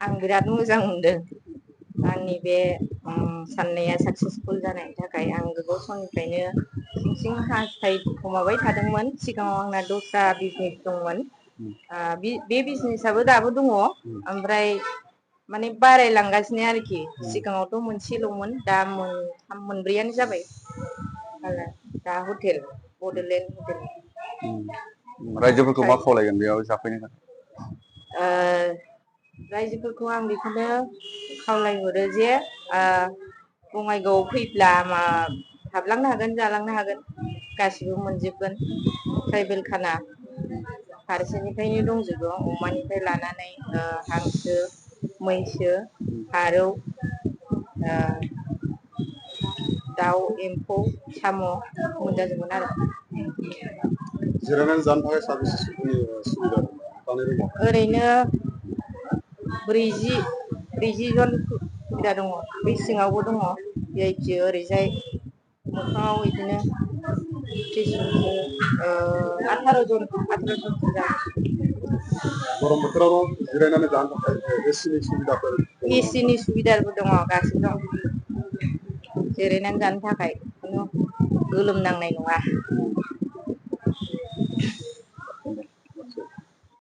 आं बिराद मोजां मोनदों आंनि बे साननाया साक्सेसफुल जानायनि थाखाय आं गोबाव समनिफ्रायनो सिं हास्थायखोमाबाय थादोंमोन। सिगाङाव आंना दस्रा बिजनेस दंमोन। बे बिजनेसाबो दाबो दङ ओमफ्राय माने बारायलांगासिनो आरोखि सिगाङावथ' मोनसेल'मोन दा मोनथाम मोनब्रैयानो जाबाय दा हटेल बड'लेण्ड हटेल। रायजोफोरखौ मा खावलायगोन बेयाव जाफैनो थाखाय? रायजोफोरखौ आं बेखौनो खावलायहरो जे बङाइगावआव फैब्ला हाबलांनो हागोन जालांनो हागोन गासिबो मोनजोबगोन। ट्राइबेल खाना फारसेनिफ्रायनो दंजोबो अमानिफ्राय लानानै हांसो मैसो फारौ दाउ एम्फौ साम' मोनजाजोबगोन आरो। जिरायनानै जानो थाखाय साबेसे सुबुंनि सुबिदा दं थानाय रुमाव? ओरैनो 40 जन सुबिदा दङ। बे सिङावबो दङ भिआइपि ओरैजाय मोखाङाव बिदिनो 18 जनसो जागोन। गरम बोथोराव जिरायनानै जानो थाखाय एसिनि सुबिदाफोर दङ नामा? एसिनि सुबिदाबो दङ गासिबो दं जिरायनानै जानो थाखाय खुनु गोलोमनांनाय नङा।